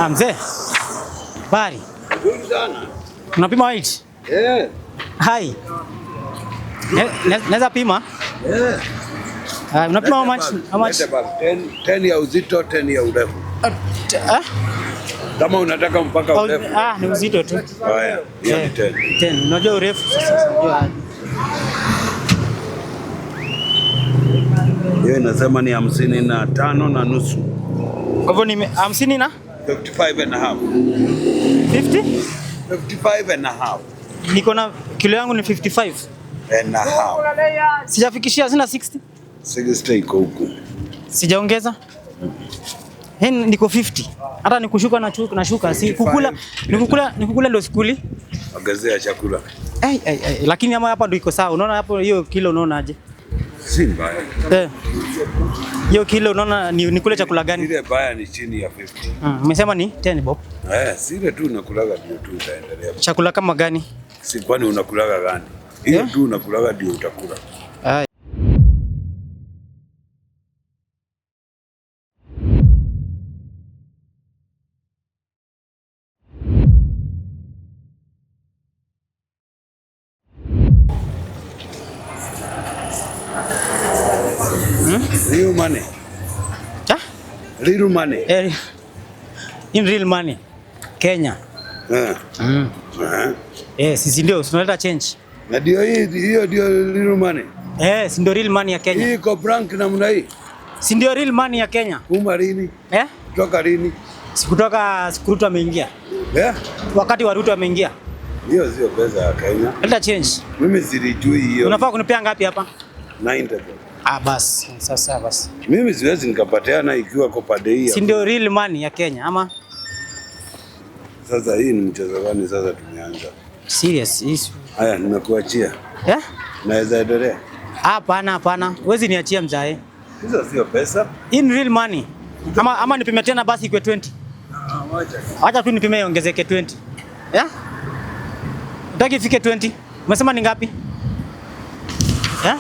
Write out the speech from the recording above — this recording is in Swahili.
Ah, mzee. Bari. Nzuri sana. Unapima weight? Eh. Hai. Naweza pima? Eh. Ah, unapima how much? How much? Leta bag. 10, 10 ya uzito, 10 ya urefu. Ah? Kama unataka mpaka urefu. Ah, ni uzito tu. Haya, hiyo ni 10. 10. Unajua urefu sasa unajua. Hiyo inasema ni 55.5. Kwa hivyo ni 50 na 55 and a half. 50? 55 and a half. Niko na kilo yangu ni 55. And a half. Sijafikishia, sina 60. 60 iko huku. Sijaongeza. Hii niko 50. Hata nikushuka na shuka na shuka, si kukula, nikukula nikukula ndio sikuli. Ongezea chakula. Ai ai ai, lakini ama hapa ndio iko sawa. Unaona hapo hiyo kilo unaona aje? Si mbaya. Eh. Hiyo kilo unaona ni nikule chakula gani? Ile baya ni chini ya 50. Umesema ni 10 bob. Eh, sile tu unakulaga ndio tu utaendelea. Chakula kama gani? Si kwani unakulaga gani? Hiyo Eh? tu unakulaga ndio utakula. Ai. Real money. Cha? Real money. Eh, in real money. Kenya. Eh. Eh. Eh, sisi ndio tunaleta change. Na ndio hii, hiyo ndio real money. Eh, si ndio real money ya Kenya. Hii iko blank namna hii. Si ndio real money ya Kenya? Kuma lini? Eh? Kutoka lini? Si kutoka siku Ruto ameingia. Eh? Wakati wa Ruto ameingia. Hiyo sio pesa ya Kenya. Leta change. Mimi silijui hiyo. Unafaa kunipea ngapi hapa? 90. Ah, basi. Sasa basi. Mimi siwezi nikapatiana ikiwa kwa pade hii. Si ndio real money ya Kenya ama? Sasa hii ni mchezo gani sasa tumeanza? Serious issue. Haya, nimekuachia. Eh? Naweza endelea. Hapana, hapana. Huwezi niachia mzae. Hizo sio pesa. In real money. Ama nipime tena basi ikwe 20. Acha tu nipime iongezeke 20. Yeah? Nataka ifike 20. Umesema ni ngapi? Yeah?